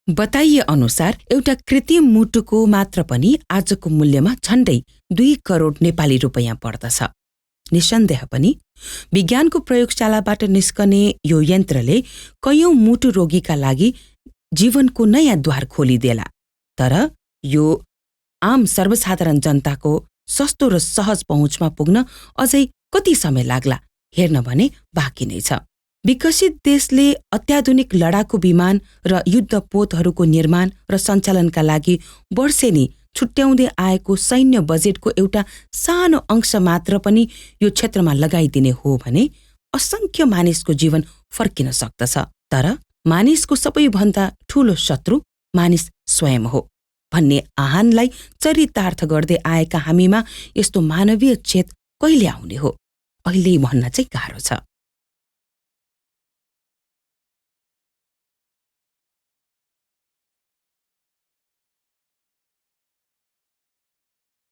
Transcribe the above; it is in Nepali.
बताइए अनुसार एउटा कृत्रिम मुटुको मात्र पनि आजको मूल्यमा झण्डै 2 करोड नेपाली रुपैयाँ पर्दछ। निसन्देह पनि विज्ञानको प्रयोगशालाबाट निस्कने यो यन्त्रले कयौं मुटु रोगीका लागि जीवनको नयाँ द्वार खोलिदेला। तर यो आम सर्वसाधारण जनताको सस्तो र सहज पहुँचमा पुग्न अझै कति समय लाग्ला हेर्न भने बाँकी नै छ। विकसित देशले अत्याधुनिक लडाकु विमान र युद्धपोतहरूको निर्माण र सञ्चालनका लागि वर्षेनी छुट्याउँदै आएको सैन्य बजेटको एउटा सानो अंश मात्र पनि यो क्षेत्रमा लगाइदिने हो भने असंख्य मानिसको जीवन फर्किन सक्दछ। तर मानिसको सबैभन्दा ठूलो शत्रु मानिस स्वयं हो भन्ने आह्वानलाई चरितार्थ गर्दै आएका हामीमा यस्तो मानवीय चेत कहिले आउने हो, अहिले भन्न चाहिँ गाह्रो छ।